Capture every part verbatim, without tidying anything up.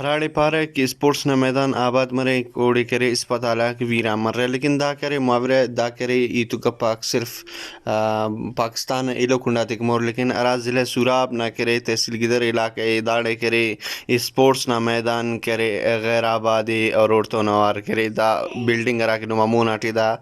ہراڑے پارہ کہ اسپورٹس نا میدان آباد مریک، اوڑے کرے اسپتال آک ویران مریرہ، لیکن دا کرے محاورہ، دا کرے ہیت و گپ آک صرف، آ، پاکستان نا ایلو کنڈ آتیکہ مر، لیکن ہرا ضلع سوراب نا کرے تحصیل گدر علاقہ ءِ، داڑے کرے اسپورٹس نا میدان کرے غیر آباد ءِ اور اوڑتون اوار کرے۔ دا بلڈنگ ہراکہ نما مون آٹی دا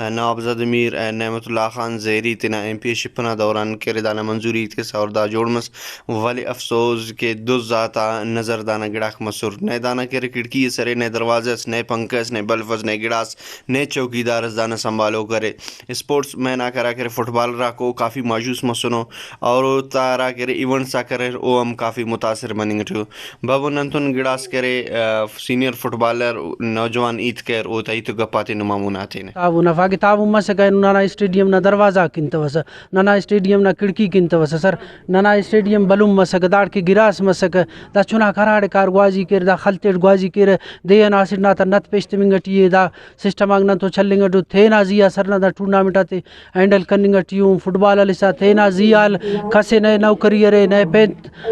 نوابزادہ میر نعمت اللہ خان زہری تینا ایم پی اے شپ ئنا دوران کرے، دانا منظوری ہیت کیسہ اور دا جوڑ مس۔ ولے افسوز کہ دز آتا نظر دانا گڑاک مسر۔ نئے دانا کرے کھڑکی ئس ارے، نئے دروازہ ئس، نئے پنکھہ ئس، نئے بلف ئس، نئے گڑاس، نئے چوکیدار ئس دانا سنبھالوک ارے۔ اسپورٹس مین آک ہرا کرے فٹبالر آک او کافی مایوس مسنو اور اوتا ہرا کرے ایونٹس آک اریر او ہم کافی متاثر مننگ ٹی او۔ بابو ننتون گڑاس کرے، آ، سینئر فٹبالر نوجوان ہیت کریر، اوتا ہیت و گپ آتے نما مون آ تینے۔ تعاون اف، اگہ تعاون مسکہ اینو ننا اسٹیڈیم نا دروازہ غاک کنتوسہ، ننا اسٹیڈیم نا کھڑکی کنتوسہ سر، ننا اسٹیڈیم بھلن مسکہ، داڑکہ گراس مسکہ، دا چناک ہراڑے کار گوازی کیر، دا خل تیٹ گوازی کیرہ، دے ئنا اسٹ نا تا نت پیش تمنگ ٹی ءِ، دا سسٹم آک نن تو چلینگ ٹی او۔ تینا زی آ سر نا دا ٹورنامنٹ آتے ہینڈل کننگ ٹی اُن، فٹبال ہلسا تینا زی آ، کسے نئے نوکری ارے، نئے پین،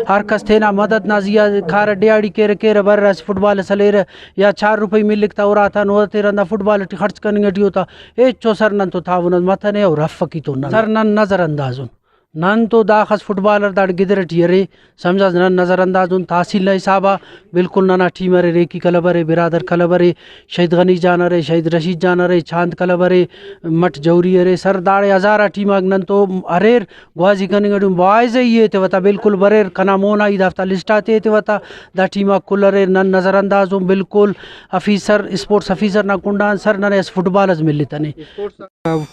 ہر کس تینا مدد نا زی آ کارہ، ڈیہاڑی کیرہ کیرہ بریرہ، اسہ فٹبال ئس ہلیرہ یا چار روپئی ملک تا اُرا تا، نو تیرہ ہندا فٹبال ٹی خرچ کننگ ٹی او تا، ہچو سر نن تو تعاون اس متنے اور افک ای تو نن سر نن نظر انداز اُن۔ نن تو داخس فٹبالر داڑے گدر ٹی ارے، سمجھاس نن نظر انداز اُن۔ تحصیل نا حساب آ بالکل ننا ٹیم ارے، ریکی کلب ارے، برادر کلب ارے، شہید غنی جان ارے، شہید رشید جان ارے، چاند کلب ارے، مٹ جوری ارے، سر داڑے ہزارہ ٹیم آک نن تو اریر، گوازی کننگ ٹی اُن۔ باعزہ ای ایتیوہ تا، بالکل بریر، کنا مون آ ای دافتا لسٹ آتے ایتیوہ تا، دا ٹیم آک کل اریر، نن نظر انداز اُن۔ بالکل آفیسر، اسپورٹس آفیسر نا کنڈان سر ننے اسہ فٹبال اس ملتنے۔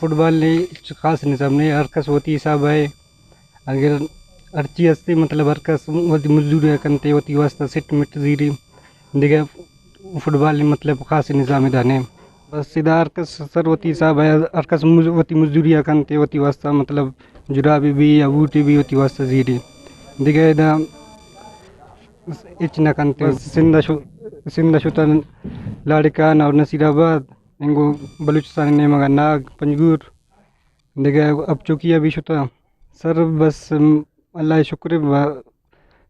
فٹبال نے ہچ خاص نظام نے، ہر کس وتی حساب ءِ۔ اگر ہرچی استے، مطلب، ہر کس وتی مزدوری آ کنتے، وتی واسطہ سٹ مٹ زیری۔ دگہ فٹبال نے، مطلب، خاص نظام دانے۔ بس ادا ہر کس سر وتی حساب ءِ، ہر کس مز-، وتی مزدوری آ کنتے، وتی واسطہ، مطلب، جرابے بھی یا بوٹے بھی وتی واسطہ زیری۔ دگہ ادا ہچ نہ کنتے۔ بس سندھ آ شو-، سندھ آ شتہ لاڑکان اور نصیر آباد، اینگو بلوچستان نیمہ غا ناگ، پنجگور۔ دگہ اب چوکی آ بھی شتہ۔ سر بس، ام، اللہ شکر ءِ،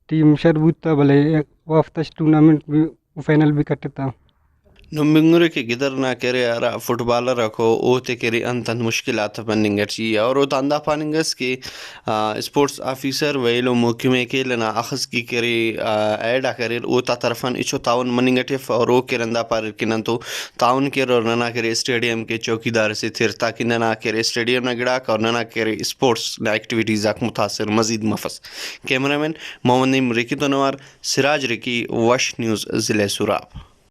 ٹیم شر بوتا، بلے وافتش ٹورنامنٹ بھی، فائنل بھی کٹتا۔ نم بنگرے کہ گدر نا کرے ہرا فٹبالر اکو، اوتے کرے انت انت مشکلات مننگ اٹی ءِ، اور او تا ہندا پاننگ ئس کہ، آ، اسپورٹس آفیسر و ایلو محکمہ کھیل ئنا اخس کہ کرے، آ، ایڈ آک اریر، اوتا طرف آن ہچو تعاون مننگ اٹی اف، اور او کرے ہندا پاریر کہ نن تو تعاون کیر اور ننا کرے اسٹیڈیم کہ چوکیدار ئسے تر، تاکہ ننا کرے اسٹیڈیم نا گڑاک اور ننا کرے اسپورٹس نا ایکٹیویٹیز آک متاثر مزید مفس۔ کیمرہ مین محمد نعیم ریکی تون اوار سراج ریکی، وش نیوز، ضلع سوراب۔